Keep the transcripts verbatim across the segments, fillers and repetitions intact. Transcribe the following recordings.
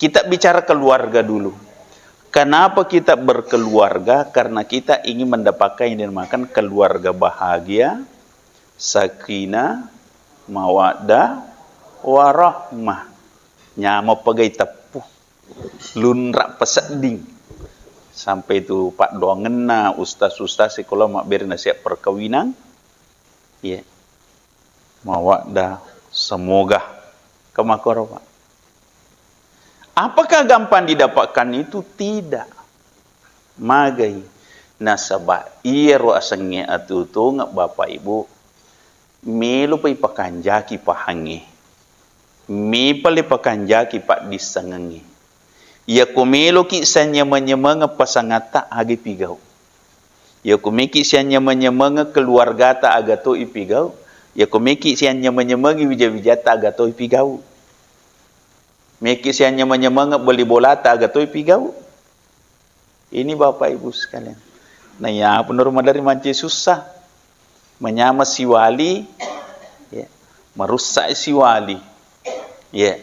Kita bicara keluarga dulu. Kenapa kita berkeluarga? Karena kita ingin mendapatkan yang dinamakan keluarga bahagia, sakinah, mawaddah, warahmah. Nyameng pagai teppu. Lunra' pasedding. Sampai tu paddoangenna ustaz-ustaz sekolah mabbere nasihat perkawinan. Iya. Mawaddah, semoga. Kemakkoro, Pak. Apakah gampang didapatkan itu? Tidak. Magai. Nasaba iyaro asengnge atuo-tuongeng, Bapak Ibu, melopa ipakanjaki pahangnge. Mepale pakanjaki paddissengengnge. Iyako meloki sianynyameng-nyamengeng pasangatta, aga ipigau. Iyako meki sianynyameng-nyamengeng keluargata, aga to ipigau. Iyako meki sianynyameng-nyamengeng wija-wijatta, aga to ipigau. Meki sianynyameng-nyamengeng bali bolata, aga to ipigau. Ini Bapak Ibu sekalian. Nah, iya, apa nuru maderri mancaji sussa. Manyameng siwali, ya. Marussa siwali. Ya.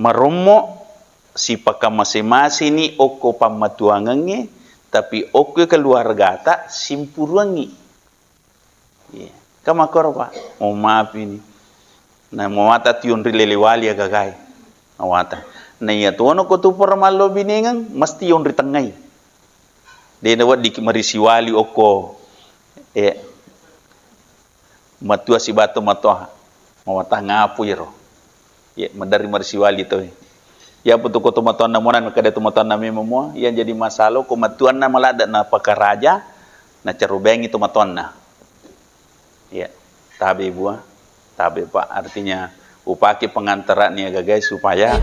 Marommo sipaka mase-maseni okko pammatuangengnge, tapi okko keluargata simpuruangngi. Iya. Kan makkoro, Pak? Mau maaf ini. Nah, mawata tionri lele wali agagae. Mawata. Nah, iya tuono ko tu pura mallo binengeng, mesti yonri tengngai. De' naweddiki marisi wali okko, eh, matua sibawa tomatoa. Mawata ngapu iro. Iya, maderri marisi wali to. Iya, apa tu ko tomatoanna muana, kada tomatoanna memang mua, yang jadi masalah ko matuanna maladde' napakaraja, nacarubengi tomatoanna. Iya, tabe bua, tabe Pak. Artinya, upake pengantara'ni aga, guys, supaya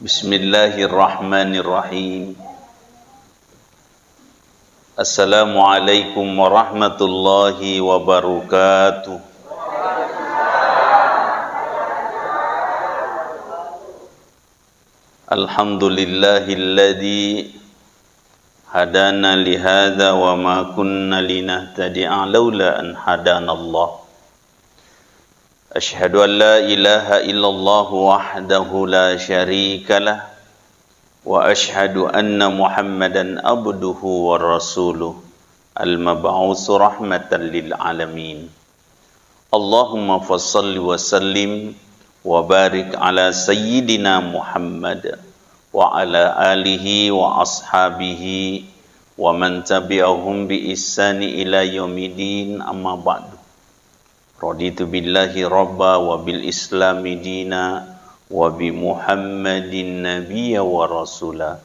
Bismillahirrahmanirrahim. Assalamualaikum warahmatullahi wabarakatuh. Alhamdulillahilladzi hadana lihadza wa ma kunna linahtadi'a laula an hadanallah. Asyhadu an la ilaha illallah wahdahu la syarikalah, wa asyhadu anna Muhammadan abduhu wa rasuluh, al-mab'usu rahmatan lil alamin. Allahumma fassalli wa sallim wa barik ala sayyidina Muhammad wa ala alihi wa ashabihi wa man tabi'ahum bi ihsani ila yaumiddin, amma ba'du. Raditu billahi rabba wa bil islami dina wa bi Muhammadin nabiyya wa rasula.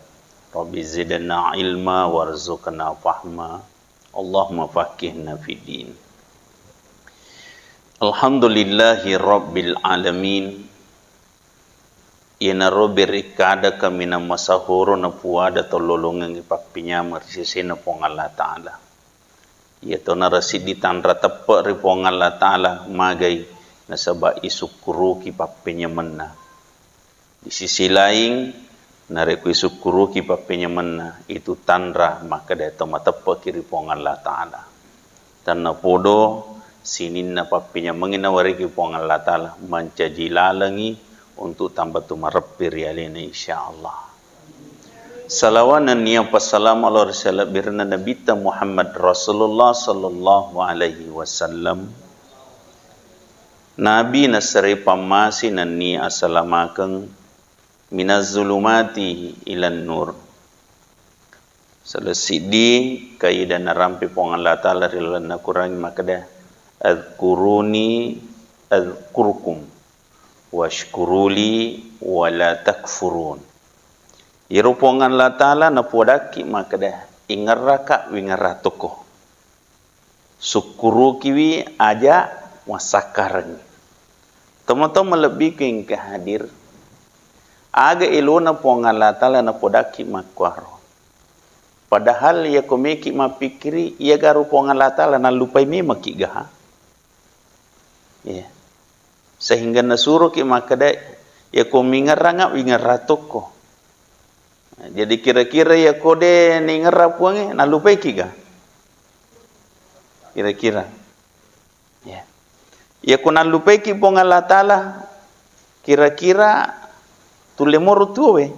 Rabbi zidna ilma warzuqna fahma. Allahumma faqihna fid din. Alhamdulillahi rabbil alamin. Iyanaro bere kada kaminang masahoro napuada tololongengngi pappinyameng ri sesena Puang Allah Ta'ala. Iyatona residdi tanra teppe' ri Puang Allah Ta'ala, magai nasaba isukkuruki pappenyamenna. Di sisi laing, narekko isukkuruki pappenyamenna, itu tanra makkeda to mateppe'ki ri Puang Allah Ta'ala. Tennapodo sininna pappenyamengnge nawariki Puang Allah Ta'ala mancaji lalengngi untuk tambah tu mareppi ri alena, insyaallah. Salawa nennia passalama lao ri salebbirenna Nabitta Muhammad Rasulullah sallallahu alaihi wasallam. Nabi nasare pammase nennia asalamakeng minaz zulumati ilan nur. Salessiddi kaida narampe Puang Allah Ta'ala ri lalenna Quran makkeda, "Adzkuruni adzkurkum, washkuruli wala takfurun." Iyaro Puang Allah Ta'ala napodakki makkeda, "Ingerraka, wingerratoko. Sukkurukiwi, aja wassakkarengngi." Tomatoa malebbiku engka hadir. Aga elona Puang Allah Ta'ala napodakki makkuaro. Padahal iyako meki mappikkiri, iyagaro Puang Allah Ta'ala nallupai memekki gaha. Iya. Sehingga nasuroki makkeda, "Iyako mingerranga, wingerra tokko." Jadi kira-kira iyako de ningerra Puangnge, nallupaiki ga? Kira-kira. Ya. Iya ko nallupaiki Puang Allah Ta'ala, kira-kira tulle moro tuo we?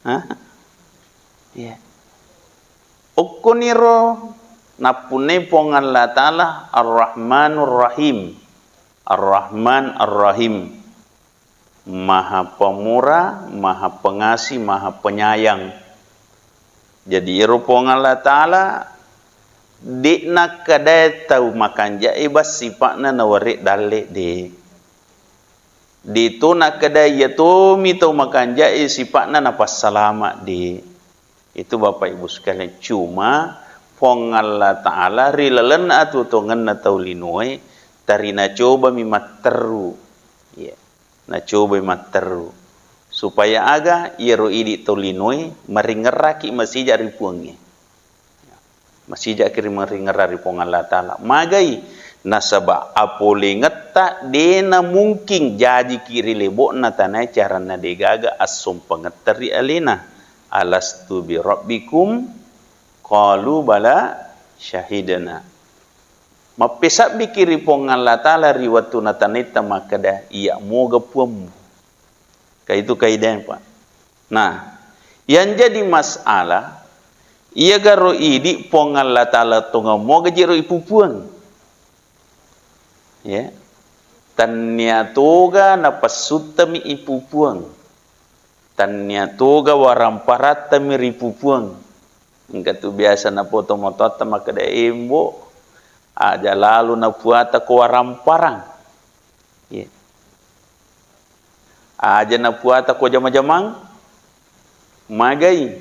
Hah? Iya. Okkoniro nappunnai Puang Allah Ta'ala Ar-Rahmanur Rahim. Ar-Rahman Ar-Rahim. Maha Pemurah, Maha Pengasih, Maha Penyayang. Jadi, ero Puang Allah Ta'ala, de' nakkeda tau makanja'e bas sipa'na nawarre dalle, de'. De' to nakkeda iya tomi tau makanja'e sipa'na napassalama, de'. Itu, Bapak Ibu sekalian, cuma Puang Allah Ta'ala ri lalenna atuo-tuongenna tau linoe, tari nacobami matteru. Iya. Nacobai matteru. Supaya aga? Iyaro idi tau linoe maringerraki masija ri Puangnge. Masijaki ri maringerra ri Puang Allah Ta'ala. Magai? Nasaba apolengetta dena mungkin jajiki ri lebo'na tanae caranna degaga assompangetta ri alena. "Alastu bi rabbikum?" Qalu bala syahidna. Mappesabbiki ri Puang Allah Ta'ala ri wettu natanetta makkeda, "Iya moga Puammu." Ka itu kaidae, Pak. Nah, yang jadi masalah, iyagaro idi Puang Allah Ta'ala tongeng moga jero ipupuang. Ya. Tannia toga napassuttami ipupuang. Tannia toga waramparattami ripupuang. Engka tu biasa napoto matoatta makkeda, "Embo, aja lalu napuata ko waramparang." Iya. Aja napuata ko jama-jamang. Magai?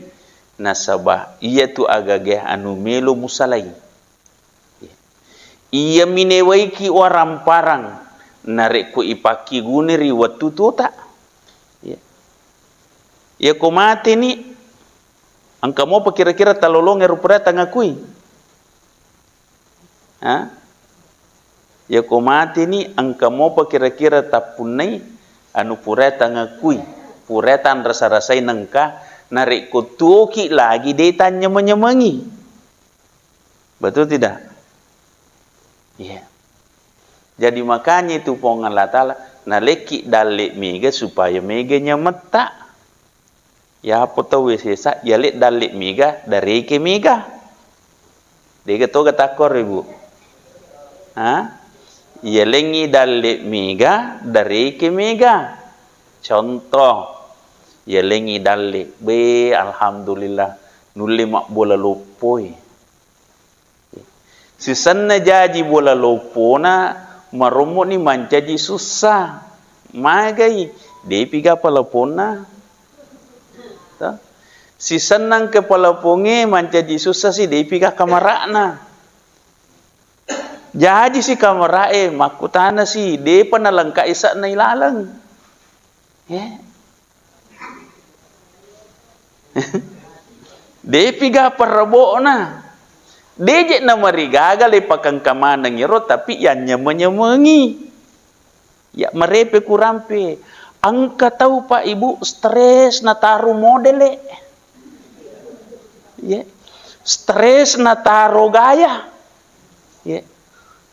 Nasaba iyatu agaga anu melo musalai. Iya minewaiki waramparang narekko ipakkiguni ri wettu tuota. Iya. Iya ko mateni, engka mopa kira-kira talolonge ro pura tangakui? Ha? Iya ko mateni, engka mopa kira-kira tappunnai anu pura tangakui, pura tanrasa-rasai nengka, narekko tuoki lagi de tanyameng-nyamengi. Betul tidak? Iya. Jadi makanya itu Puang Allah Ta'ala, nalekki dalle mega supaya mega nyametta. Yapo tau sesa, yale dalle mega, dareke mega. Dega toga takkoro, Ibu? Ha? Yalengi dalle mega, dareke mega. Contoh, yalengi dalle, be, alhamdulillah, nulle mabbola loppoi. Sisenna jaji bola loppona, marommo'ni mancaji sussa. Magai? Depi ga palaponna. To? Sisenna engka palapongnge mancaji sussa si, depi ga kamara'na. Jaji si kamara'e, makkutana si, depa nalengka'i sa'na ilaleng. Eh? Depi ga parrebo'na. Deje namarigaga le pakengka maneng iro, tapi yanyameng-nyamengi. Ya marepe kurampe. Engka tau, Pak, Ibu, stres nataro modele. Ya. Stres nataro gaya. Ya.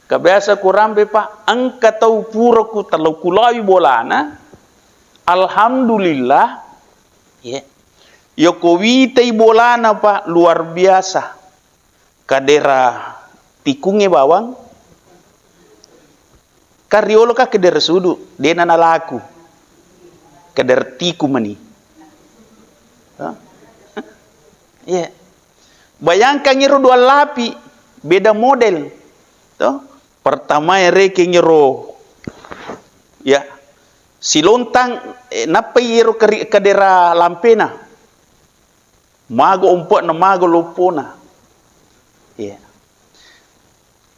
Kabiasa kurampe, Pak, engka tau pura ku talo kulawi bolana. Alhamdulillah. Ya. Yoko witai bolana, Pak, luar biasa. Kadera tikungnge bawang, kan riolo ka kadera sudu, dena nalaku. Kadera tiku mani. Hah? Iya. Bayangkan iro dua lapi, beda model. To? Pertama rekeng iro, ya, silontang, eh, nappai iro keri-, kadera lampena. Mago ompe'na, mago loppona. Iya.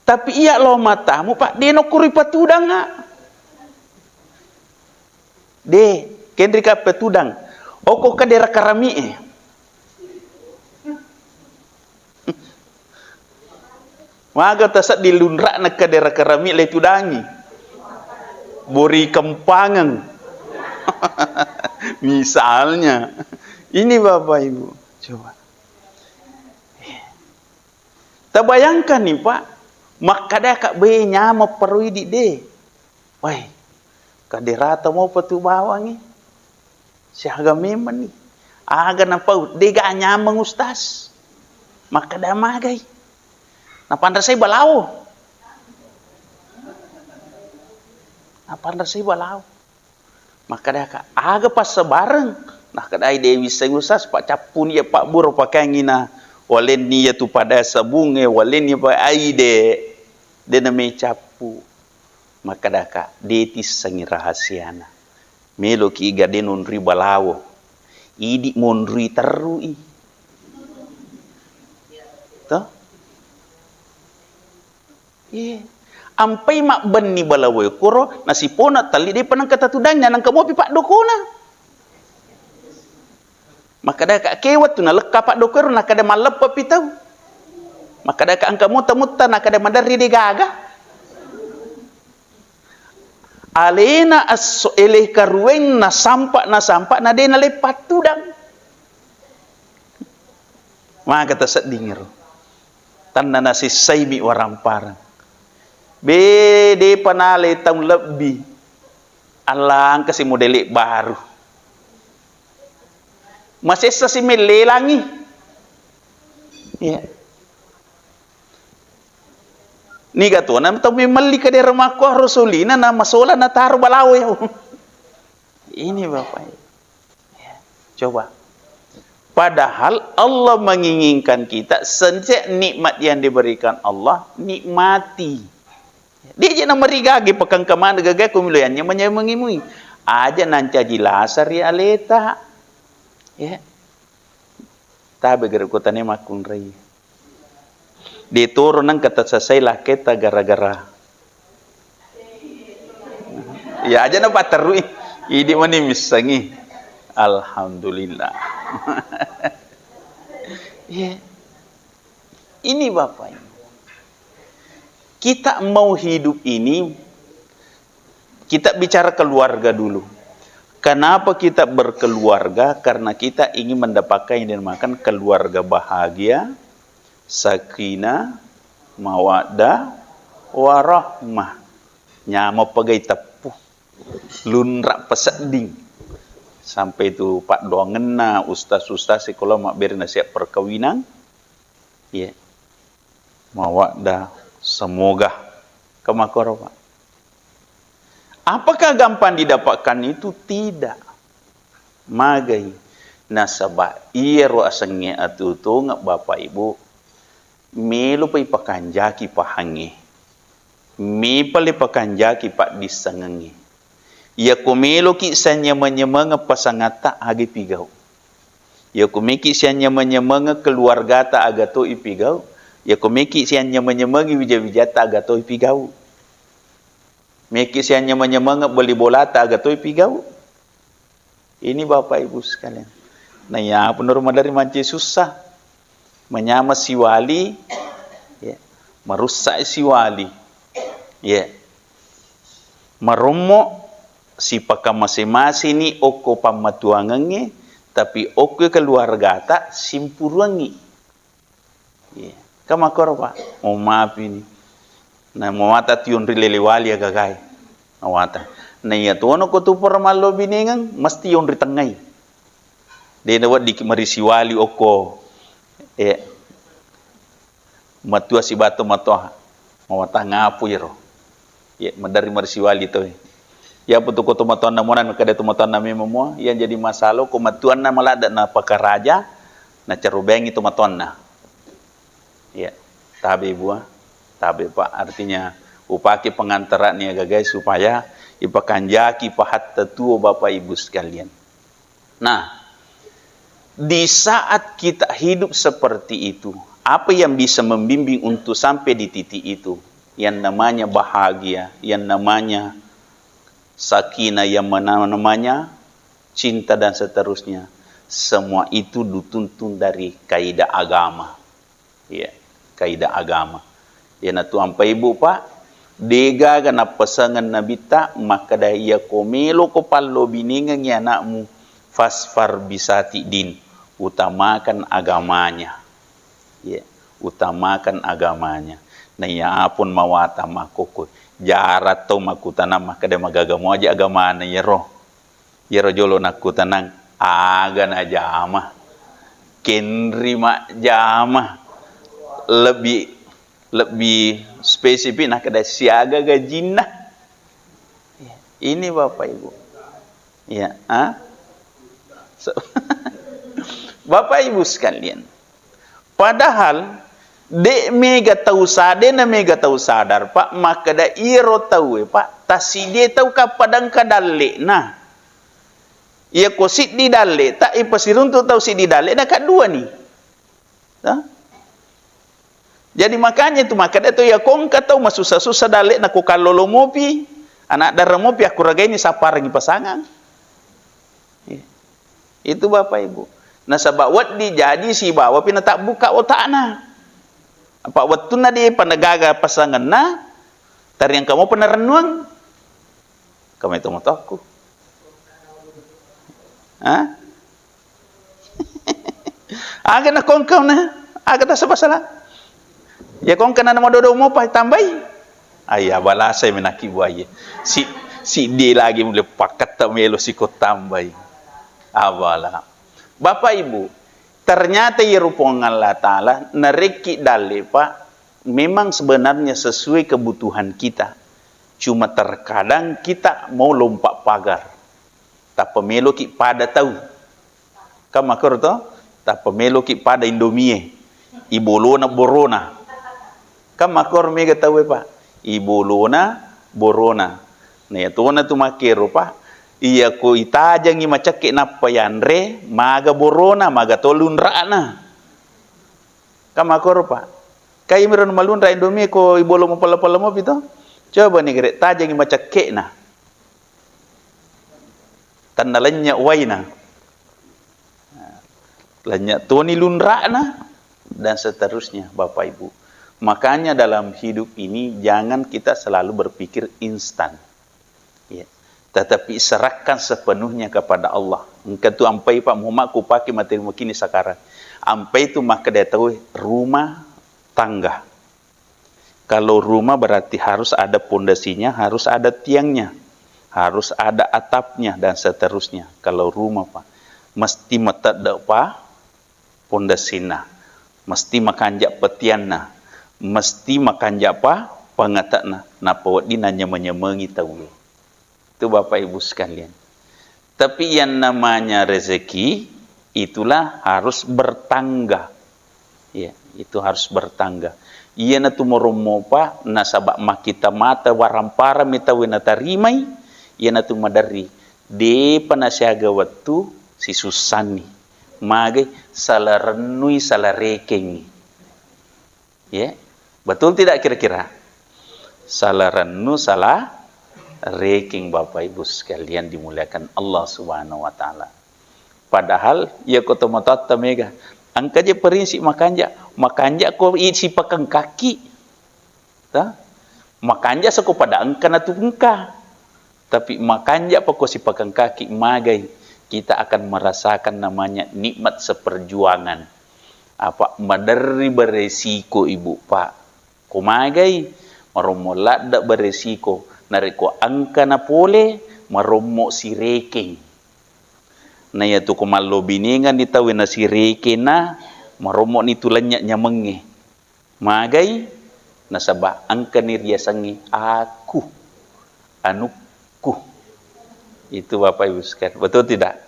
Tapi iya lo matamu, Pak, de nokkuri patudanga. De, kenrika patudang. Oko kadera karami'e. Maga tasedding lunra'na kadera karami le tudangi. Bori kempangeng. Misalnya. Ini Bapak Ibu, coba. Tabayangkanni, Pak, makkadaka, "Be, nyameng paro idi de." Wai, kaderata mopa tu bawangngi. Siaga memenni. Aga napau, dega nyameng, Ustaz. Makkada magai. Napanrasai balawo. Napanrasai balawo. Makkedaka, "Aga passabareng?" Nakkedai, "De wisseng, Ustaz, pacappuni iya pabburo pakaiangngi na walenni iya tu pada sabungnge, walenni pa aide, de namecappu." Makkedaka, "De tissengngi rahasiana. Meloki iga de nonri balawo. Idi monri terrui." Toh? Iye. Ampai mabbenni balawoe koro, nasipona telli, depa nengka tatudangi, nanengka mopi paddokona. Makkedaka, "Ke wettu nalekka paddokoero, nakkeda malleppepi tau." Makkedaka, "Engka mota-mota," nakkeda maderri de gaga. Alena esso ele karueng nasampa, nasampa, na de naleppe tudang. Maka taseddingiro. Tanna nasessaimi waramparang. Be, depa nalai taung lebbi. Allangkasi modele baru. Masessasi mellelangi. Iya. Niga tona tau memelli kadera makkuaro solina na masola nataro balawo yau. Ini Bapak Ibu. Ya, coba. Padahal Allah menginginkan kita setiap nikmat yang diberikan Allah, nikmati. Dia je namarigage pakengka maneng gaga ko milo yanya manyamengimui. Aja nancaji lasa ri aleta. Ya. Tabe gere kotane makkunrai. De toro nengka tasasai laketa gara-gara. Ya aja napatterui. Idi mani missengi. Alhamdulillah. Iya. Ini Bapak Ibu. Kita mau hidup ini, kita bicara keluarga dulu. Kenapa kita berkeluarga? Karena kita ingin mendapatkan yang dinamakan keluarga bahagia, sakinah, mawaddah, warahmah. Nyameng pagai teppu. Lunra pasedding. Sampai tu paddoangenna ustaz-ustaz sekolah mabbere nasihat perkawinan. Iya. Mawaddah, semoga. Kemakoro, Pak. Apakah gampang didapatkan itu? Tidak. Magai. Nasaba iyaro asengnge atuo-tuongeng, Bapak Ibu, melopa ipakanjaki pahangnge. Mepale pakanjaki paddissengengnge. Iyako meloki sianynyameng-nyamengeng pasangatta, aga ipigau. Iyako meki sianynyameng-nyamengeng keluargata, aga to ipigau. Iyako meki sianynyameng-nyamengeng wija-wijatta, aga to ipigau. Meki sianynyameng-nyamengeng bali bolata, aga to ipigau. Ini Bapak Ibu sekalian. Nah, iya, apa nuru maderri mancaji sussa. Manyameng siwali, ya. Marussa siwali. Ya. Marommo sipaka mase-maseni okko pammatuangengnge, tapi okko keluargata simpuruangngi. Iya. Kan makkoro, Pak? Mau maaf ini. Nah, mawata tionri lele wali agagae. Mawata. Nah, iya tono ko tu pura mallo binengeng, mesti yonri tengngai. De na wedding marisi wali okko, eh, matua sibawa tomatoa. Mawatang apu iro. Iya, maderri marisi wali to. Iya, putu ko tomatoanna mona, kada tomatoanna memang mua, iya jadi masalah ko matuanna maladde na pakaraja, na carubengi tomatoanna. Iya, tabe bua, tabe Pak. Artinya, upake pengantaran ni agagai supaya ipakanjaki pahatta tuo Bapak Ibu sekalian. Nah, di saat kita hidup seperti itu, apa yang bisa membimbing untuk sampai di titik itu? Yang namanya bahagia, yang namanya sakinah, yang mana-, namanya cinta dan seterusnya. Semua itu dituntun dari kaidah agama. Iya, kaidah agama. Iyanatu ampa ibu, Pak, degaga nappasengeng Nabitta makkeda, "Iyako meloko pallobinengengngi anakmu, fasfar bisati din, utamakan agamanya." Iya. Utamakan agamanya. Naiya apun mawatang makkokko. Jarang tau makkutanang makkeda magaga moja agamana iyaro. Iyaro jolo nakkutanang aga najama. Kenri majjama. Lebih, lebih spesifik nakkeda siaga gajinna. Ini Bapak Ibu. Ya, ah? So, Bapak Ibu sekalian, padahal de mega tau sa-, de na mega tau sadar, Pak, makkeda iyaro tauwe, Pak, tasidie tau kappadang kadalle'na. Iya ko siddi dalle, tak ipasiruntu tau siddi dalle, na kaddua ni. Toh? Jadi makanya itu makkeda tu ya kongka tau masussa-sussa dalle na ko kallolo mopi, anak dara mopi akkuragaini sapparengi pasangang. Iya. Itu Bapak Ibu. Nasaba wedding jaji sibawa pi natabbuka otakna. Apa wettunna di panagaga pasanganna, tariang kamu penarennuang. Kamu itu motoku. Hah? Aga na kongkauna, aga tasaba sala. Ya kongka na madodo mopa tambai. Ayya, balasai menaki buaya. Si, si dia lagi mulai paket tak melo siko tambai. Abala. Bapak Ibu, ternyata ya Puang Allah Ta'ala narekki dalle, Pak, memang sebenarnya sesuai kebutuhan kita. Cuma terkadang kita mau lompat pagar. Tappa meloki pada tau. Kan makkoro to? Tappa meloki pada Indomie. Ibolona borona. Kan makkoro mega tauwe, Pak. Ibolona borona. Nah, iya tona tu makkero, Pak. Iya ko itajangi macekke nappa yanre, maga borona, maga to lunra'na. Kan makkoro, Pak. Kai miro malunra Indomie ko ibolo mapella-pella mopi to? Coba ni gere tajangi macekkena. Tanna lennye waina. Lennye toni lunra'na dan seterusnya, Bapak Ibu. Makanya dalam hidup ini jangan kita selalu berpikir instan. Ya. Tetapi serahkan sepenuhnya kepada Allah. Engka tu ampai, Pak, muhamma kupake materi mukini sekarang. Ampai tu makkeda tauwe rumah tangga. Kalau rumah berarti harus ada pondasinya, harus ada tiangnya, harus ada atapnya, dan seterusnya. Kalau rumah, Pak, mesti matedde, Pak, pondasina, mesti makanja petianna, mesti makanja, Pak, pangate'na, nappa wedding nanyameng-nyamengi tauwe. Itu Bapak Ibu sekalian. Tapi yang namanya rezeki itulah harus bertangga. Ya, itu harus bertangga. Iyanatu morommopa nasaba makkita mata waramparami tauwe natarimai, iyanatu maderri. Depa nasiaga wettu sisussanni. Magai salarennui salarekengngi. Ya, betul tidak kira-kira? Salah rennu, salah reking, Bapak Ibu sekalian dimuliakan Allah Subhanahu wa Ta'ala. Padahal, iya ko tomatoatta mega, engka je prinsip makanja, makanja ko i sipakengkaki. Tah? Makanja sako pada engka natu engka. Tapi makanja pa ko sipakengkaki magai, kita akan merasakan namanya nikmat seperjuangan. Apa maderri beresiko, Ibu, Pak. Ko magai, marommo ladde beresiko. Narekko engka na pole, marommo sirekeng. Na iyatu ko mallobinengan ni tauwe na sirekeng na, marommo ni tu lennye nyamengnge. Magai, nasaba engkani riasengnge aku, anukku. Itu Bapak Ibu sekalian. Betul tidak?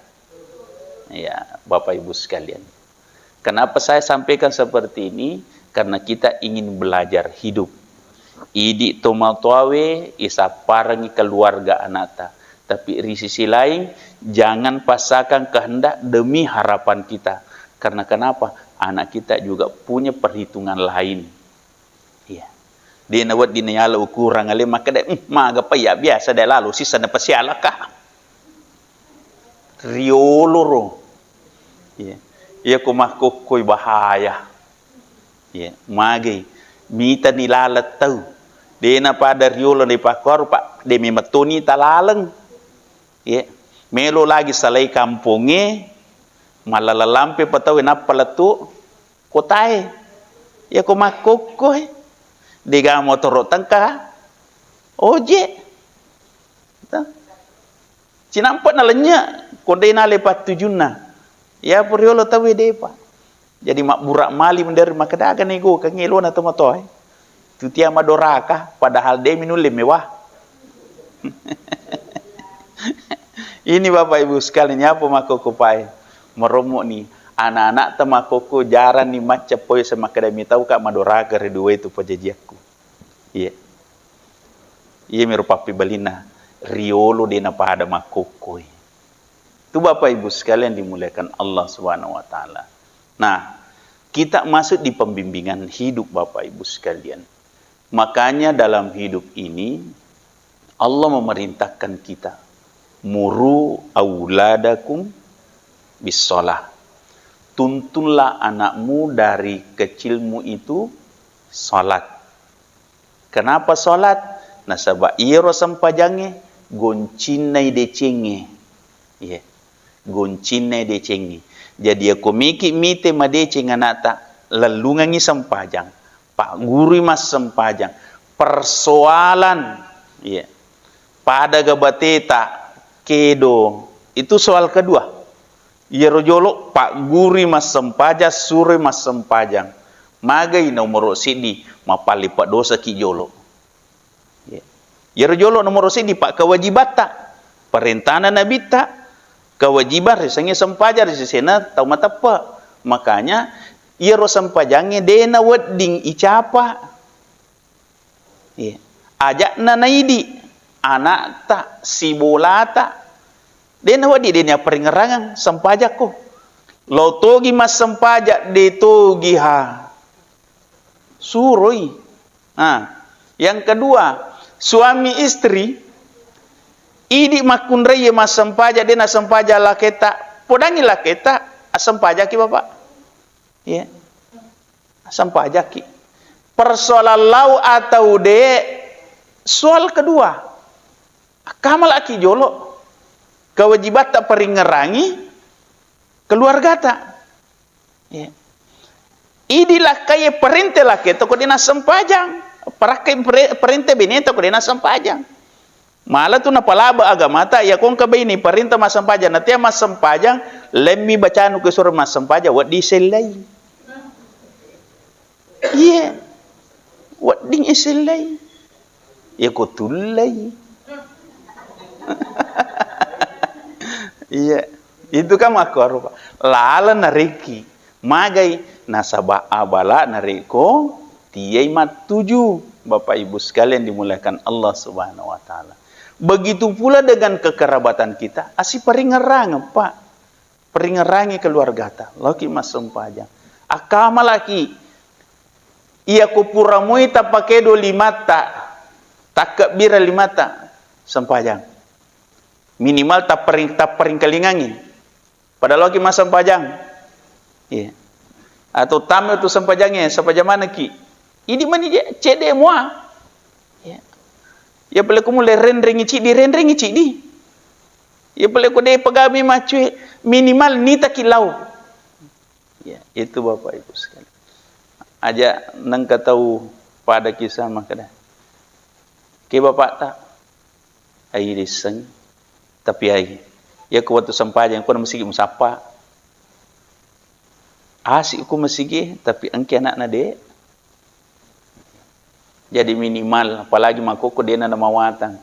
Ya, Bapak Ibu sekalian. Kenapa saya sampaikan seperti ini? Karena kita ingin belajar hidup. Idi tomatoawe isapparengi keluarga anakta. Tapi di sisi lain, jangan paksakan kehendak demi harapan kita. Karena kenapa? Anak kita juga punya perhitungan lain. Iya. De nawedding nayala ukurang ale makkeda, "Hmm, maga pa iya biasa de lalo sisa napasialaka." Riolo ro. Iya. Iya ko makkokkoi bahaya. Iya, magai. Mitani laleng tau. De napada riolo nipakkuaro, Pak, de memettoni talaleng. Iya. Melo lagi salai kampongnge, mallalampe pa tauwe nappa lettu kotae. Iya ko makkokko e, dega motoro tengka ojek. Toh? Cinampe' nalennye', ko de' nale pattujunna. Iya puriolo tauwe de'pa. Jadi mabbura' mali menderri makkeda aga nego kan elona tomatoae. Tutia madoraka, padahal de' minulle mewah. Ini Bapak Ibu sekalian, apa makkokko pae? Merommo' ni. Anak-anak ta makkokko jarang ni macca poi semakkeda mitau ka madoraka ri dua itu pajajiakku. Iya. Iya miro pappibalinna riolo de' napada makkokko e. Tu Bapak Ibu sekalian dimuliakan Allah Subhanahu wa Ta'ala. Nah, kita masuk di pembimbingan hidup Bapak Ibu sekalian. Makanya dalam hidup ini, Allah memerintahkan kita, "Muru auladakum bis-shalah." Tuntunlah anakmu dari kecilmu itu salat. Kenapa salat? Nasaba' iyaro sempajangnge goncinnai decengnge. Iya. Goncinnai decengnge. Jadi, iyako meki mite madeceng anakta, lellungengngi sempajang. Paggurui massempajang. Persoalan, iya. Pada ga bateta, kedo. Itu soal kedua. Iyaro jolo, paggurui massempajang, suroi massempajang. Magai nomoro siddi, mapallipa dosaki jolo. Iya. Iyaro jolo nomoro siddi, Pak, kewajibatta. Perintana Nabitta, kewajiban risengnge sempajang ri sesena tau mateppe'. Makanya, iyaro sempajangnge de' nawedding icapa. Iya. Aja'na naidi, anakta, sibolata. De' nawedding, de' napparingngerangeng, sempajakko. Lao togi massempajang, de' togi ha. Suroi. Nah, yang kedua, suami istri idi makkunrai massempajang, de' nassempajang laketta, podangi laketta, assempajaki, Bapak. Iya. Assempajaki. Persoalan lau atau de', soal kedua. Akkamalaki jolo. Kewajibatta paringngerangi keluargata. Iya. Idi lakkaie parente lakke toko de' nassempajang. Parakkai pre-, parente beneta ko de' nassempajang. Mala tu napalaba agamata, iya ko engka baine parenta massempajang, natea massempajang, lemmi bacanu ke sura massempajang, wedding sellai. Iya. Wedding sellai. Iya ko tullai. Iya. Itu kan makkuaro, Pak. Laleng narekki. Magai nasaba abala narekko tiai mattuju, Bapak Ibu sekalian dimuliakan Allah Subhanahu wa Ta'ala. Begitu pula dengan kekerabatan kita, asiparingerrangeng, Pak. Paringerrangi keluargata, laoki massempajang. Akkamalaki, iya ko pura moi tapakedo limatta, takkebbira limatta, sempajang. Minimal tapparing-, tapparingkalingangi. Pada laoki massempajang. Iya. Atau tamme tu sempajangnge, sempajang manekki. Idi mani je, cede mua. Iya. Iya pale ko mulle renrengi ciddi, renrengi ciddi. Iya pale ko de pegami macue, minimal nitaki lau. Iya, itu Bapak Ibu sekalian. Aja nengka tau pada kisah makkeda. Ke bapakta, ai disseng, tapi ai. Iya ko wettu sempajang, ko na masigi musappa. Asi ko masigi, tapi engke anakna de. Jadi minimal, apalagi makkokko dena namawatang.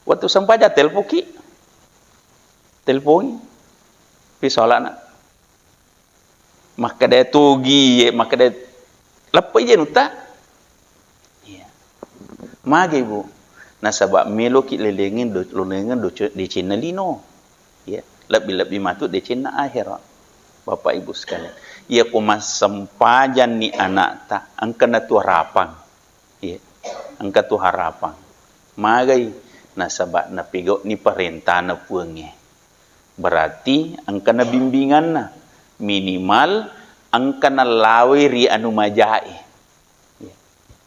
Wettu sempajang, telpoki. Telpongi. Pi solana. Makkeda togi, ye, makkeda leppai je nutta. Iya. Mage, Bu? Nasaba meloki lelengeng do-, lolengeng doco-, decenna lino. Ya, lebbi-lebbi matu decenna ahera. Bapak Ibu sekalian, iya ko massempajanni anakta, engka natu harapang. Iya, engka tu harapang. Magai? Nasaba napegauni parentana Puangnge. Berarti engka na bimbinganna. Minimal engka nallawai ri anu majae.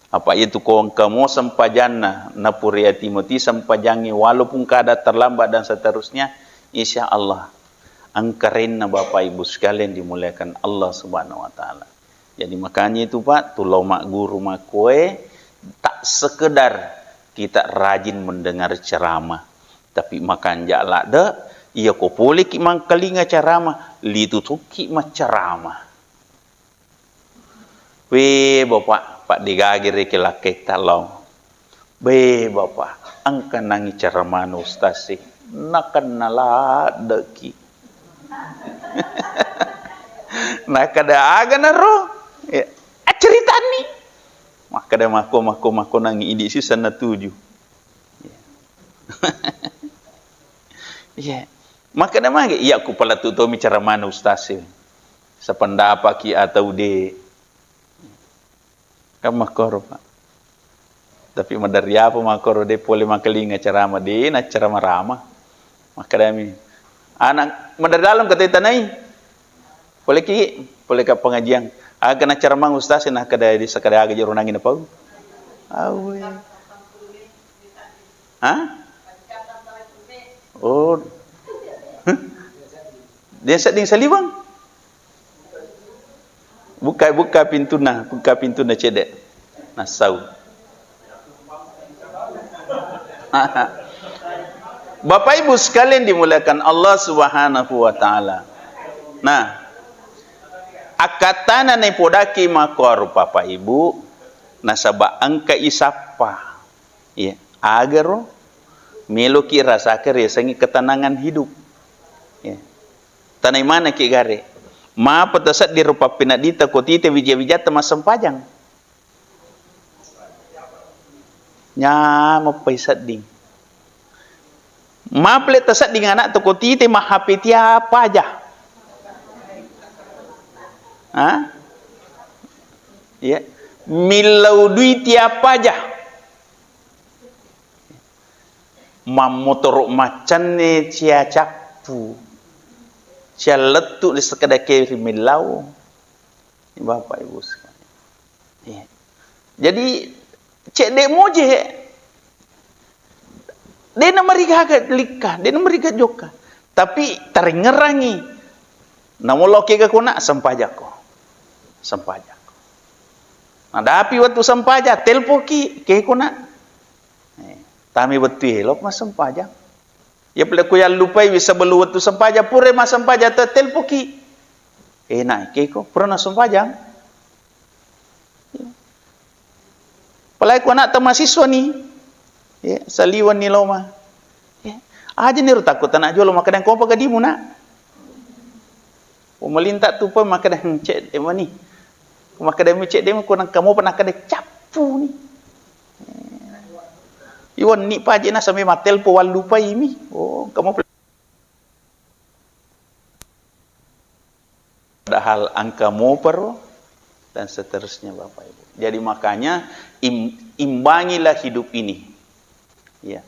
Apa iyatu ko engka mo sempajanna, napurai ati moti sempajangnge, walaupun keadaan terlambat dan seterusnya, insya Allah engka renna Bapak Ibu sekalian dimuliakan Allah Subhanahu wa Ta'ala. Jadi makanya itu, Pak, tu lao magguru makkoe, tak sekedar kita rajin mendengar ceramah, tapi makanja ladde, iya ko poleki mangkalinga ceramah, litu tokki macceramah. We, Bapak, Pak, degage reke lakketta lao. Be, Bapak, engka nangi ceramana ustaz e, nakenna laddeki. Nakada aga naro? Ya, acceritani. Makkada mako, mako, mako nangi idi siseng natuju. Iya. Makkada mage, iya ku palettu tomi ceramana ustaz e. Sependapaki atau de. Kan makkoro, Pak. Tapi maderri apa makkoro, de pole makalinga ceramah, de na ceramah-ramah. Makkadami, "Anak maderri dalam kata tanai. Pole ki, pole ka pengajian. Aga na ceramah ustaz, na kada di sekada aga jero nangi na pau." Awe. Hah? Oh. Dia sedding saliweng. Buka, buka pintunna, buka pintunna cedde. Nasau. Bapak Ibu sekalian dimuliakan Allah Subhanahu wa Ta'ala. Nah, akkattana naipodaki makkuaro Bapak Ibu, nasaba engka isappa. Iya, agaro meloki rasakeng riasengnge ketenangan hidup. Iya. Tanai manekki gare. Mapa tasedding rupa pinadita ko tite wija-wijatta massempajang. Nyameppai sedding. Mapa le tasedding anakta ko tite ma-H P tiap paja. Ha? Iya. Millau dui tiap paja. Mammotoro maccanne cia cappu. Cia lettu di sekeda ke ri millau. Bapak Ibu sekalian. Iya. Jadi, cedde moje. De namarigaga likka, de namarigaga jokka. Tapi taringngerangi. Namo lao kega kona, sempajakko. Sempajakko. Nadapi wettu sempaja, telpoki, ke kona. Eh, tami wettu elo massempajang. Ya pale ko yallupai wi sebelum wettu sempajang, pura massempajang te-, telpoki. Enak ke ko, pura nassempajang. Apalagi ko anakta mahasiswa ni, ya, saliweng ni loma. Ya, aja ni ro takut anak jolo makkeda kopa gadimu, Nak. Pemerintah tu pun makkeda, "Hmm, cedde mani." Makkeda mi cedde mi, ko nang kamu pernah kada cappu ni. Iwan ni paje na sampai matelpo wallupai mi. Oh, kamu Padahal engka moparo, dan seterusnya, Bapak Ibu. Jadi makanya im-, imbangilah hidup ini. Ya.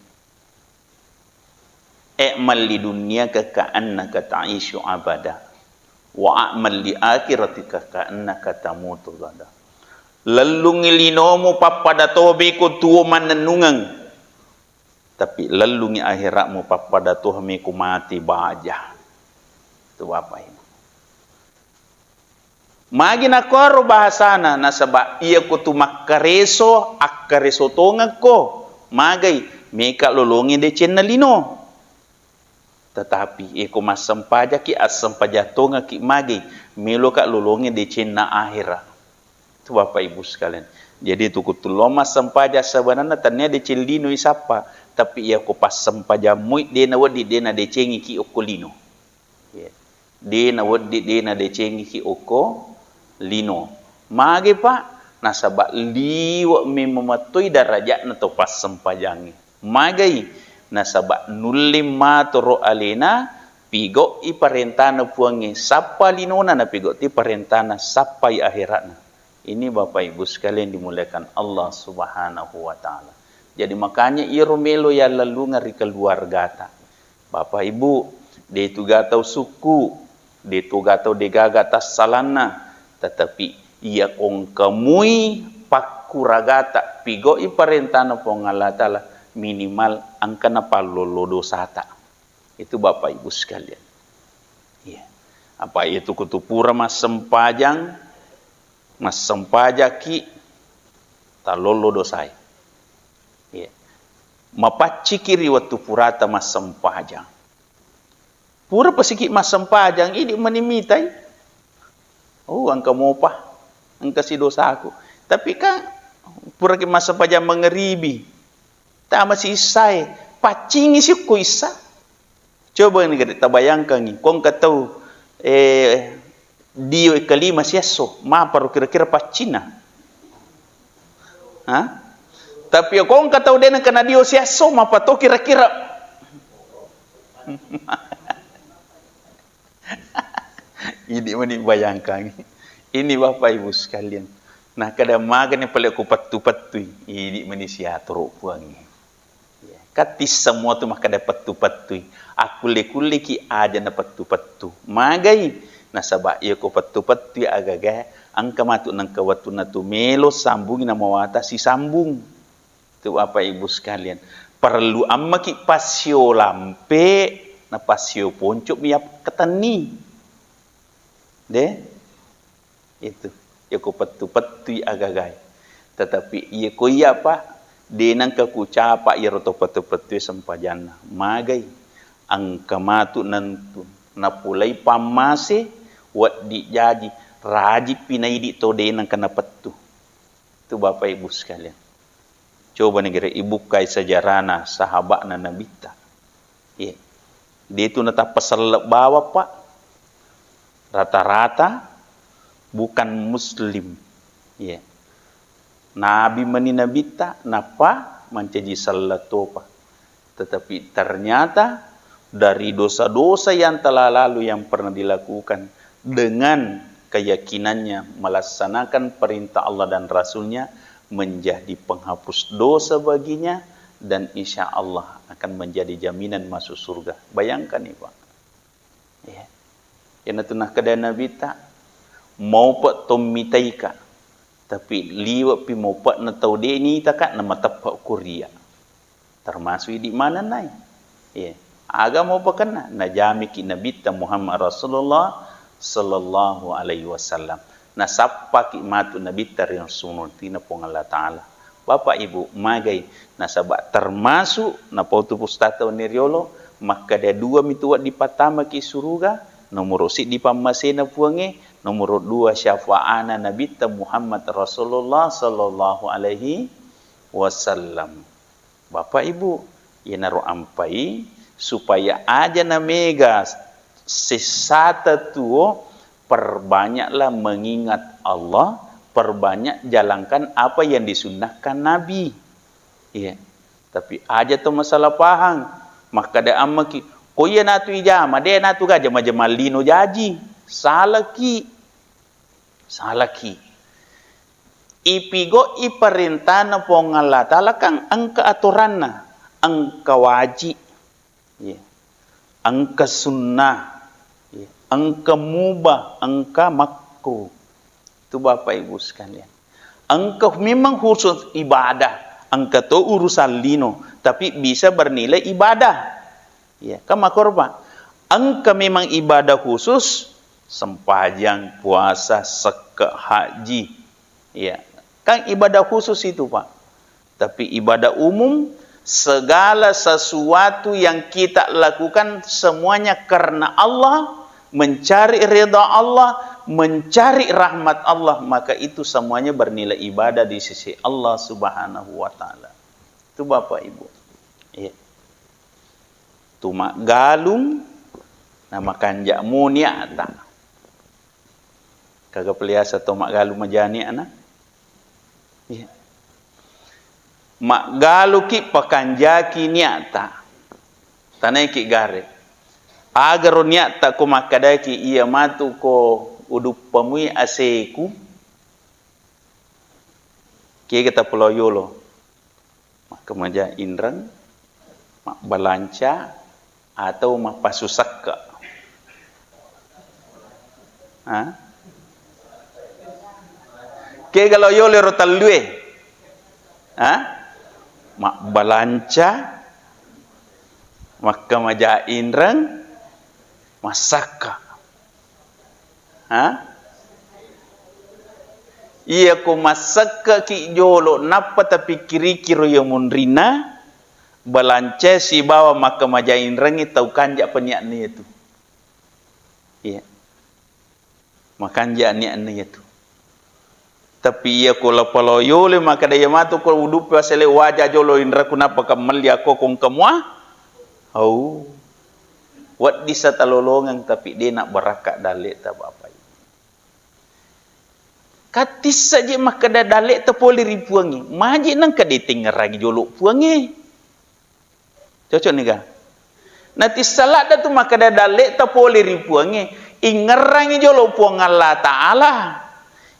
I'mal li dunyaka ka'annaka ta'isyu abada. Wa a'mal li akhiratika ka'annaka tamutu ghada. Lellungi linomu pappada tobe ko tuo mannennungeng. Tapi lellungi ahera'mu pappada toha meko mate baja. Tu Bapak Ibu. Magi nakuaro bahasana, nasaba iya ko tu makkareso, akkareso tongekko, magai, meka lolongi decenna lino. Tetapi, eko massempajaki, assempajang tongekki magai, meloka lolongi decenna ahera. Tu Bapak Ibu sekalian. Jadi, tu kutullo massempajang sebenarna tania deceng lino isappa, tapi iya ko passempajang mui dena wedding dena decengiki okko lino. Iya. Dena wedding dena decengiki okko lino. Mage, Pak? Nasaba liwe memeng mattoi darajatna to passempajangnge. Magai? Nasaba nulle matoro alena, pigau'i parentana Puangnge, sappa linona, napigau'i parentana, sappai ahera'na. Ini Bapak Ibu sekalian dimuliakan Allah Subhanahu wa Ta'ala. Jadi makanya iro melo yallallungeng ri keluargata. Bapak Ibu, de tu gatau sukku, de tu gatau degaga tassalanna, tetapi iya kongkamui pakkuragata pigau'i parentana Puang Allah Ta'ala, minimal engka napallollo dosata. Itu Bapak Ibu sekalian. Iya. Apa itu kutu pura massempajang, Massempajaki, talollo dosae. Iya. Mapacciki ri wettu purata massempajang. Pura pasiki massempajang, idi mani mitai. Oh, engka mopa, engka si dosaku. Tapi kan puraki massempajang mangeribi. Tama si issae, paccingi si ko issa. Coba ni gede tabayangkangi, ko engka tau, eh, dio kalima siesso, maparo kira-kira paccinna. Ha? Tapi ko engka tau de nengka na dio siesso, mapa to kira-kira. Idi mani bayangkangi. Ini Bapak Ibu sekalian. Nah, kada magani pale ku pettu-pettui. Idi mani siatoro puangi. Iya, katisseng muatu makkeda pettu-pettui. Akkulle-kulleki aja napettu-pettu. Magai? Nasaba iya ko pettu-pettui agaga, engka matu nengka wettunna tu melo sambungi namawata sisambung. Tu Bapak Ibu sekalian, perlu ammaki passio lampe, na passio ponco mi yakkatenni. De? Itu. Iya ko pettu-pettui agagae. Tetapi iya ko iya, Pak, de nengka kucapa iyaro to pettu-pettui sempajanna. Magai? Engka matu nentu. Napulai pammase, wedding jaji, rajippi naidi to de nengka napettu. Itu Bapak Ibu sekalian. Coba ni gere ibukkai sejarahna sahaba'na Nabitta. Iya. Dia itu natappa selleng bawang, Pak. Rata-rata bukan muslim. Iya. Nabi mani Nabitta, nappa mancaji selleng topa. Tetapi ternyata dari dosa-dosa yang telah lalu yang pernah dilakukan, dengan keyakinannya melaksanakan perintah Allah dan Rasul-Nya, menjadi penghapus dosa baginya, dan insya Allah akan menjadi jaminan masuk surga. Bayangkan nih, Pak. Ya. Iyanatu nakkeda Nabitta, maupe' to mitaika, tapi liwe'pi maupe'na tau de' nitaka, namateppa' ko ria'. Termasuk idi' maneng nai. Iya. Aga maupekenna? Najamiki Nabitta Muhammad Rasulullah sallallahu alaihi wasallam. Nasappaki matu Nabitta ri sunnatina Puang Allah Ta'ala. Bapak Ibu, magai nasaba' termasuk napau tu pustata wenni riolo, makkeda dua mitu wedding pattamaki suruga, nomoro' siddi pammasena Puangnge, nomoro' dua syafa'ana Nabitta Muhammad Rasulullah sallallahu alaihi wasallam. Bapak Ibu, iyanaro ampai supaya aja namega sessata tuo, perbanyaklah mengingat Allah, perbanyak jalankan apa yang disunnahkan Nabi. Iya. Tapi aja to masalah pahang, makkeda ammaki, ko iyanatu ijama, de' natu ga jama-jama lino jaji. Salaki. Salaki. Ipigo'i parentana Puang Allah Ta'ala kan engka aturanna, engka waji, iya, engka sunnah, iya, engka mubah, engka makruh. Tu Bapak Ibu sekalian. Engka memang khusus ibadah, engka to urusan lino, tapi bisa bernilai ibadah. Iya, kan makkoro, Pak. Engka memang ibadah khusus, sempajang, puasa, sekke', haji. Iya, kan ibadah khusus itu, Pak. Tapi ibadah umum, segala sesuatu yang kita lakukan semuanya karena Allah, mencari ridha Allah, mencari rahmat Allah, maka itu semuanya bernilai ibadah di sisi Allah Subhanahu wa Ta'ala. Itu Bapak Ibu. Iya. Tu maggalung, na makanja' mo nia'ta. Kaga peliasa to maggalung maja nia'na? Iya. Maggaluki pakanjaki nia'ta. Tanaiki gare. Agaro nia'ta ko makkadaki iya matu ko uduppamui aseku. Kega tapolao yolo? Makkamaja inreng, mabbalanca, atau mappasu sekke'? Ha? Kega lao yolo ero tellue? Ha? Mabbalanca, makkamaja inreng, massekke'. Ha? Iyako massekkeki jolo, nappa tapikkiriki ro iya munrinna, balancae sibawa makkamajainrengngi tau kanja pania'na iyatu. Iya. Makanja nia'na iyatu. Tapi iyako lapalo yolo makkeda iya matu ko uduppe wasele waja jolo inraku nappa kammelli ako kongka mua. Au. Wedding sa talolongeng tapi de nabbarakka dalle'ta, Bapak Ibu. Katissa je makkeda dalle'ta pole ri Puangnge, maji nengka de tengngerangi jolo Puangnge. Cocok niga? Natissa ladda tu makkeda dalle'ta pole ri Puangnge, ingngerangi jolo Puang Allah Ta'ala.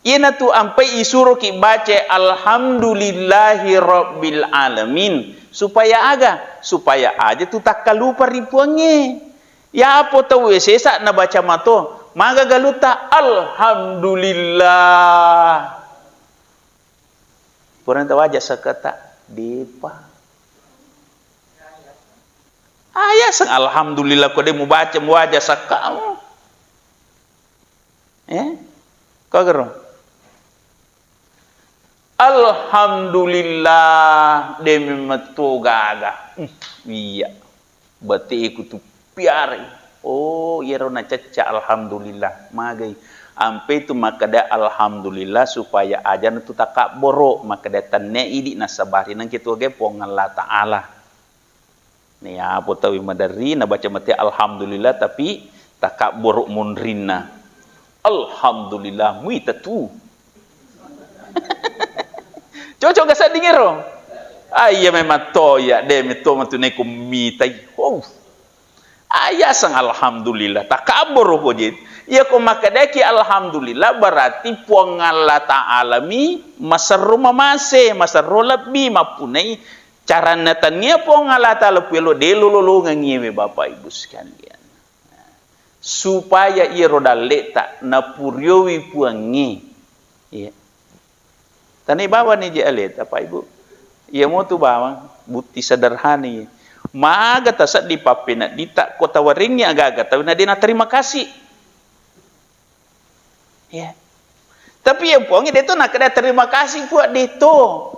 Iyanatu ampai isuroki baca alhamdulillahi rabbil alamin. Supaya aga? Supaya aja tu takkalupa ri Puangnge. Yapo tauwe sesa nabaca mato, maga galutta? Alhamdulillah. Purana tawaja sakkata, depa. Ayaseng alhamdulillah ko de mubaca muwaja sakkamu. Eh? Kagero? Alhamdulillah, de memetto gaga. Hmm, iya. Bateku tu piarai. Oh, iyaro nacecca alhamdulillah. Magai. Ampe tu makkeda alhamdulillah supaya ajana tu takabboro, makkeda tennia idi nasabari nengke tu aga Puang Allah Ta'ala. Niapo tauwe maderri nabaca mate alhamdulillah, tapi takabboro munrinna. Alhamdulillah, muita tu. Cocok ga sedding ero? Ah, iya memang to, iya, de metto matu neko mitai. Wow. Ayaseng alhamdulillah, takabboro ko je. Iya ko makkedaki alhamdulillah, berarti Puang Allah Ta'ala mi maserro mamase, maserro lebbi, mappunai caranna tania Puang Allah Ta'ala puelo de lolongengngi we Bapak Ibu sekalian. Supaya iyaro dalle'ta napuriowi Puangnge. Iya. Tani bawani je aleta, Pak Ibu. Iya motu bawang, bukti sederhana iya. Maga taseddi pappeneddita ko tawarengngi agaga tau na de naterima kasih. Iya. Tapi iya Puangnge deto nakkeda terima kasih Puang, deto.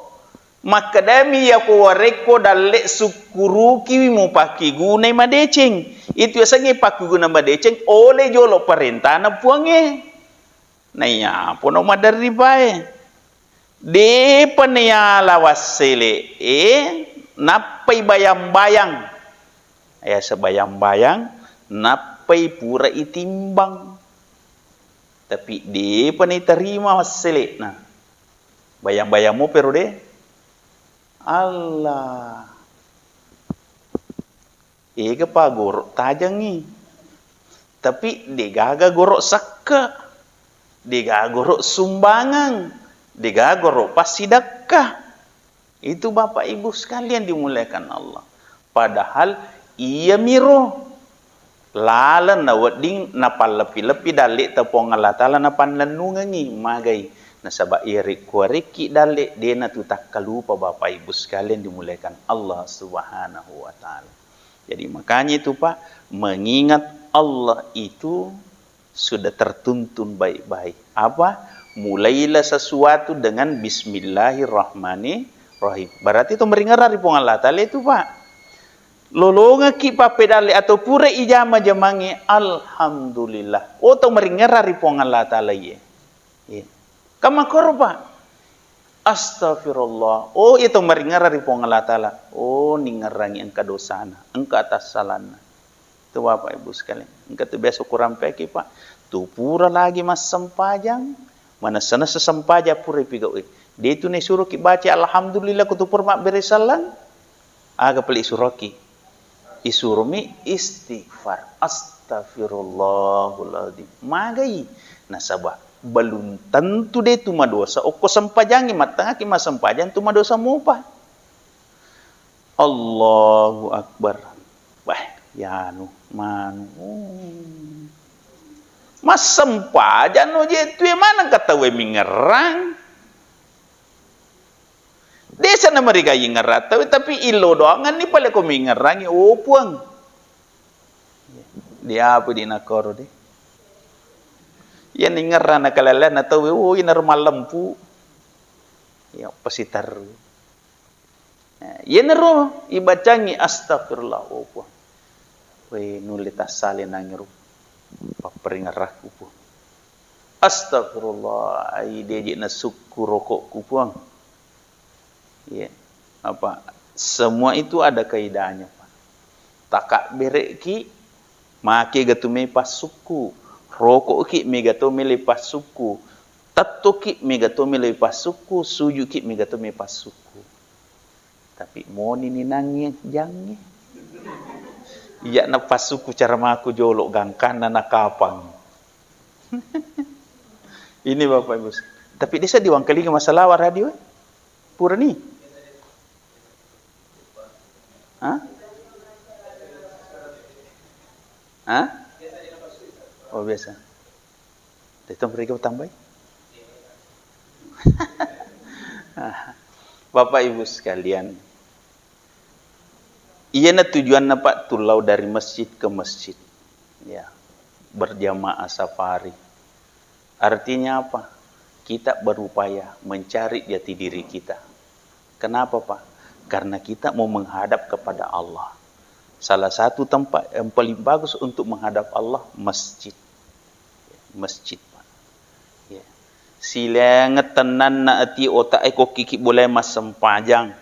Makkedami iya ko warekko dalle sukkurukiwi mupakkigunai madeceng. Itu yasengnge pakkiguna madeceng, ole jolo parentana Puangnge. Naiyapo no maderri bae. Depa naiala wassele'e, nappai bayang-bayang. Yaseng bayang-bayang, nappai pura itimbang. Tapi depa naitarima wassele'na. Bayang-bayang mopa ero de? Allah. Ega pa goro tajengngi. Tapi degaga goro sekke, degaga goro sumbangan, degaga goro passidekka. Itu Bapak Ibu sekalian dimuliakan Allah. Padahal iyamiro laleng nawedding napalleppi-leppi dalle'ta Puang Allah Ta'ala napannennungengngi, magai. Nasaba iya rekkuarekki dalle, de natu takkalupa Bapak Ibu sekalian dimuliakan Allah Subhanahu wa Ta'ala. Jadi makanya itu, Pak, mengingat Allah itu sudah tertuntun baik-baik. Apa? Mulailah sesuatu dengan bismillahirrahmanirrahim. Berarti itu meringera ri Puang Allah Ta'ala itu, Pak. Lolongekki pappedalle atau pura ijama-jamangi, alhamdulillah. Oh, tau meringera ri Puang Allah Ta'ala iye. Iya. Kan makkoro, Pak. Astagfirullah. Oh, iya tau maringera ri Puang Allah Ta'ala. Oh, ningerangi engka dosana, engka atassalanna. Itu Bapak Ibu sekalian. Engka tu biasa kurang peki, Pak. Tu pura lagi massempajang, manessa-nessa sempajang pura ipigau'i. De tu naisuroki baca alhamdulillah ko tu pura mabbere sallang. Aga pale isuroki? Isuromi istighfar. Astagfirullahaladzim. Magai? Nasaba belum tentu de tu madosa. Okko sempajangi, mattangaki massempajang tu madosa mopa. Allahu Akbar. Wah, yanu, manu. Hmm. Massempajang no je tu, maneng katawe mingerang. Desa na marigai ngerang tau, tapi illo doangan ni pale ko mingerangi, oh Puang. Diapu di nakoro de. Iya ningerrana kalelleanna tau, oh, inaro mallempu. Iya, pasiterru. Nah, iyanaro ibacangngi, "Astagfirullah, oh Puang. Wé, nulle tassale nangiro papparingerrakku, Puang. Astagfirullah, ai deje nasukku rokokku, Puang." Iya. Apa? Semua itu ada kaidahnya, Pak. Takabbere'ki, make ga tu mai passukku. Roko'ki, mega to mai passukku. Tettoki, mega to mai passukku. Sujuki, mega to mai passukku. Tapi moni ni nangnge jangnge. Iya na passukku cara maku jolo gangkanna nakapang. Ini Bapak Ibu. Tapi desa diwangkalinga masalah radio, eh? Purani? Hah? Hah? Oh, biasa. Tetong mereka tambai. Bapak Ibu sekalian, iyana tujuanna, Pak, tullau dari masjid ke masjid. Ya, berjamaah safari. Artinya apa? Kita berupaya mencari jati diri kita. Kenapa, Pak? Karena kita mau menghadap kepada Allah. Salah satu tempat yang paling bagus untuk menghadap Allah, masjid. Masjid, Pak. Ya. Silaingeng tennanna ati otak e ko kiki boleh massempajang.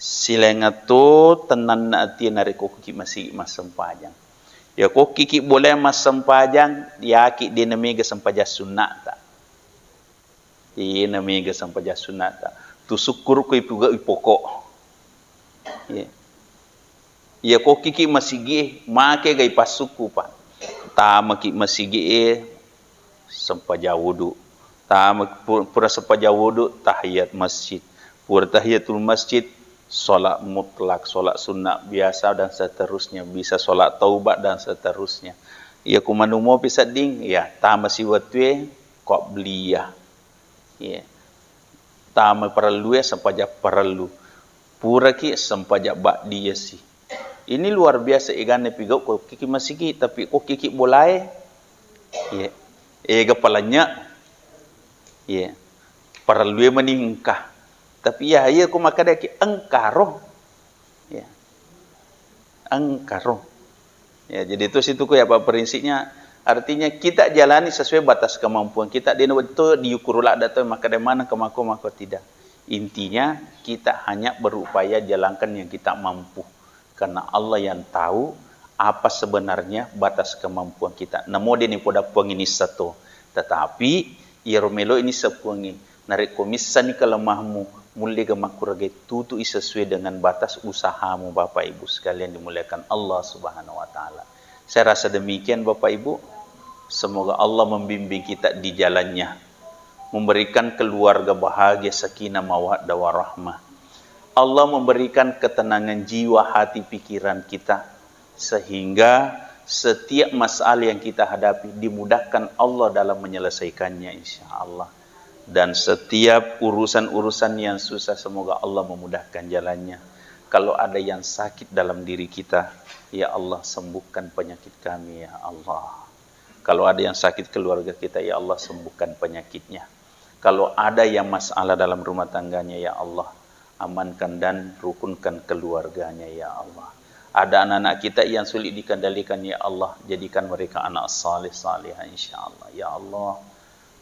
Silaingeng to tennanna ati narekko kiki masigi massempajang. Ya ko kiki boleh massempajang, yaki de na mega sempajang sunnata. Iya, na mega sempajang sunnata. Tu sukkuru ko ipuga ipoko. Iya. Iya, ko kiki masigi e, make ga ipassukku, Pak. Tamaki masigi e, sempajang wudu. Tama, pu-, pura sempajang wudu, tahiyat masjid. Pura tahiyatul masjid, sholat mutlak, sholat sunnah biasa, dan seterusnya. Bisa sholat taubat, dan seterusnya. Iya, ku manumopi sedding, ya, tama si wettu e, qabliyah. Iya. Tama parellu e, sempajang parellu. Puraki sempajang ba'diyah si. Ini luar biasa eganna pigau ko kiki masigi, tapi ko kiki bolae, iya, ega palanya, iya, parellu e mani engka. Tapi ya, iya ko makkadaki engkaro, iya, engkaro. Ya, jadi itu situ ku ya, Pak, prinsipnya. Artinya kita jalani sesuai batas kemampuan kita. Dia betul diukur ladda tu, maka dari mana kemampuan, maka tidak. Intinya kita hanya berupaya jalankan yang kita mampu. Karena Allah yang tahu apa sebenarnya batas kemampuan kita. Namo de ni poda Puang ini sato. Tetapi iyaro melo ini sepuangi. Narekko missani kelemahanmu, mulle ga makkuragai tutu'i sesuai dengan batas usahamu, Bapak Ibu sekalian dimuliakan Allah Subhanahu wa Ta'ala. Saya rasa demikian, Bapak Ibu. Semoga Allah membimbing kita di jalannya, memberikan keluarga bahagia, sakinah, mawaddah, warahmah. Allah memberikan ketenangan jiwa, hati, pikiran kita, sehingga setiap masalah yang kita hadapi dimudahkan Allah dalam menyelesaikannya, insya Allah. Dan setiap urusan-urusan yang susah, semoga Allah memudahkan jalannya. Kalau ada yang sakit dalam diri kita, ya Allah, sembuhkan penyakit kami, ya Allah. Kalau ada yang sakit keluarga kita, ya Allah, sembuhkan penyakitnya. Kalau ada yang masalah dalam rumah tangganya, ya Allah, amankan dan rukunkan keluarganya, ya Allah. Ada anak-anak kita yang sulit dikendalikan, ya Allah, jadikan mereka anak saleh, salehah, insya Allah. Ya Allah,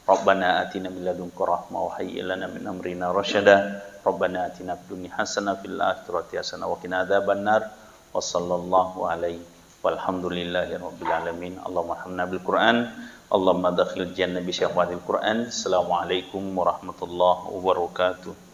Rabbana atina min ladunka rahmah wa hayyi lana min amrina rasyada. Rabbana atina fid dunya hasanah wa fil akhirati hasanah wa qina adzabannar. Wa sallallahu alaihi walhamdulillahi rabbil alamin. Allahumma arhamna bil Qur'an. Allahumma dakhil jannah bi syafaatil Qur'an. Assalamualaikum warahmatullahi wabarakatuh.